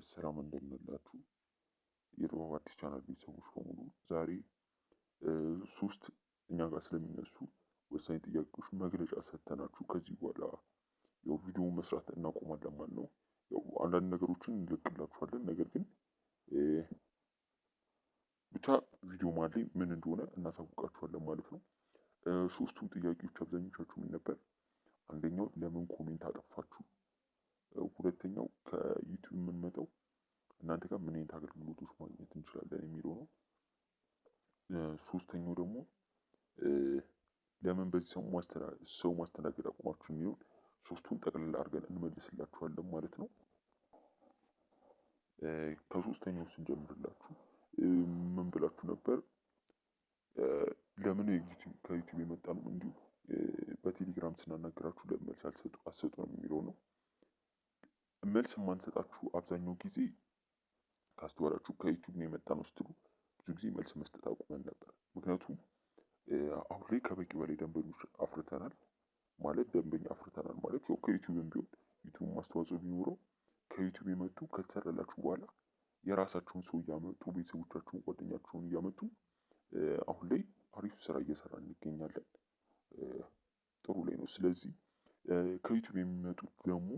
ሰላም እንደምንላችሁ የጥበብ አዲስ ቻናል ቤተሰቦች በሙሉ፣ ዛሬ ሶስት እኛ ጋር ስለሚነሱ ወሳኝ ጥያቄዎች መግለጫ ሰጥተናችሁ ከዚህ በኋላ ያው ቪዲዮ መስራት እናቆማለን ማለት ነው። ያው አንዳንድ ነገሮችን እንለቅላችኋለን፣ ነገር ግን ብቻ ቪዲዮ መሀል ላይ ምን እንደሆነ እናሳውቃችኋለን ማለት ነው። ሶስቱም ጥያቄዎች አብዛኞቻችሁ ምን ነበር? አንደኛው ለምን comment አጠፋችሁ? ሁለተኛው ከዩቲዩብ የምንመጣው እናንተ ጋር ምን አይነት አገልግሎቶች ማግኘት እንችላለን የሚለው ነው። ሶስተኛው ደግሞ ለምን በዚህ ሰው ማስተናገድ አቁማችሁ የሚለውን ሶስቱን ጠቅልል አድርገን እንመልስላችኋለን ማለት ነው። ከሶስተኛው ስንጀምርላችሁ ምን ብላችሁ ነበር? ለምን ከዩቲዩብ የመጣ ነው እንዲሁ በቴሌግራም ስናናገራችሁ ለምን መልስ አትሰጡንም የሚለው ነው። መልስ የማንሰጣችሁ አብዛኛው ጊዜ ካስተዋላችሁ ከዩቲዩብ ነው የመጣ ነው ስትሉ ብዙ ጊዜ መልስ መስጠት አቁመን ነበር። ምክንያቱም አሁን ላይ ከበቂ በላይ ደንበኞች አፍርተናል ማለት፣ ደንበኛ አፍርተናል ማለት ያው ከዩቲዩብም ቢሆን ዩቲዩብ ማስተዋጽኦ ቢኖረው ከዩቲዩብ የመጡ ከተሰራላችሁ በኋላ የራሳቸውን ሰው እያመጡ፣ ቤተሰቦቻቸውን፣ ጓደኛቸውን እያመጡ አሁን ላይ አሪፍ ስራ እየሰራ እንገኛለን። ጥሩ ላይ ነው። ስለዚህ ከዩቲዩብ የሚመጡት ደግሞ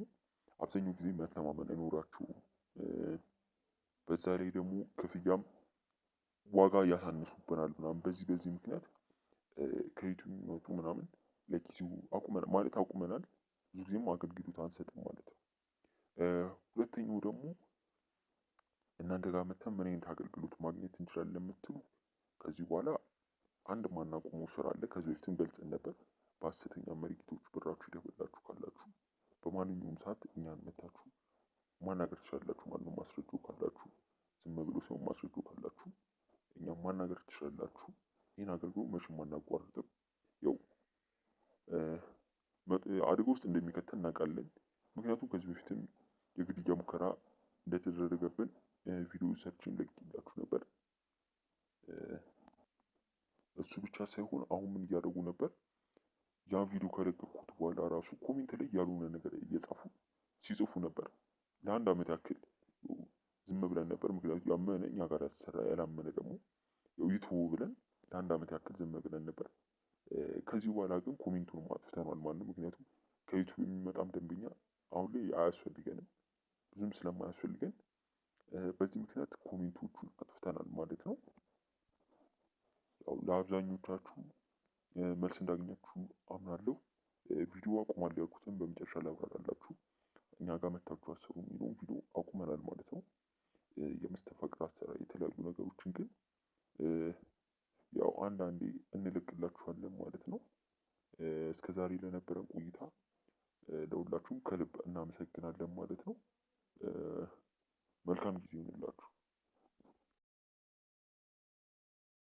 አብዛኛው ጊዜ መተማመን አይኖራቸውም። በዛ ላይ ደግሞ ክፍያም ዋጋ ያሳንሱብናል ምናምን። በዚህ በዚህ ምክንያት ከዩቲዩብ የሚመጡ ምናምን ለጊዜው አቁመናል ማለት አቁመናል። ብዙ ጊዜም አገልግሎት አንሰጥም ማለት ነው። ሁለተኛው ደግሞ እናንተ ጋር መተን ምን አይነት አገልግሎት ማግኘት እንችላለን የምትሉ፣ ከዚህ በኋላ አንድ ማናቆመው ስራ አለ። ከዚህ በፊትም ገልጸን ነበር። በሐሰተኛ መሪጌቶች ብራችሁ የተበላችሁ ካላችሁ በማንኛውም ሰዓት እኛን መታችሁ ማናገር ትችላላችሁ ማለት ነው። ማስረጃው ካላችሁ፣ ዝም ብሎ ሰው ማስረጃው ካላችሁ እኛም ማናገር ትችላላችሁ። ይህን አገልግሎት መቼም አናቋርጥም። ያው አደጋ ውስጥ እንደሚከተል እናውቃለን። ምክንያቱም ከዚህ በፊትም የግድያ ሙከራ እንደተደረገብን ቪዲዮ ሰርችን ለቅቄላችሁ ነበር። እሱ ብቻ ሳይሆን አሁን ምን እያደረጉ ነበር? ያን ቪዲዮ ከለቀኩት በኋላ ራሱ comment ላይ ያልሆነ ነገር እየጻፉ ሲጽፉ ነበር። ለአንድ ዓመት ያክል ዝም ብለን ነበር። ምክንያቱም ያመነ እኛ ጋር ያሰራ፣ ያላመነ ደግሞ ያው ይተው ብለን ለአንድ ዓመት ያክል ዝም ብለን ነበር። ከዚህ በኋላ ግን comment ኡንም አጥፍተነዋል ማለት ነው። ምክንያቱም ከዩቲዩብ የሚመጣም ደንበኛ አሁን ላይ አያስፈልገንም፣ ብዙም ስለማያስፈልገን በዚህ ምክንያት comment ኦቹን አጥፍተናል ማለት ነው። ያው ለአብዛኞቻችሁ መልስ እንዳገኛችሁ አምናለሁ። ቪዲዮ አቁማለሁ ያልኩትን በመጨረሻ ላብራራላችሁ። እኛ ጋር መታችሁ አሰሩ የሚለውን ቪዲዮ አቁመናል ማለት ነው። የመስተፋቅር አሰራር የተለያዩ ነገሮችን ግን ያው አንዳንዴ እንለቅላችኋለን ማለት ነው። እስከዛሬ ለነበረን ቆይታ ለሁላችሁም ከልብ እናመሰግናለን ማለት ነው። መልካም ጊዜ ይሁንላችሁ።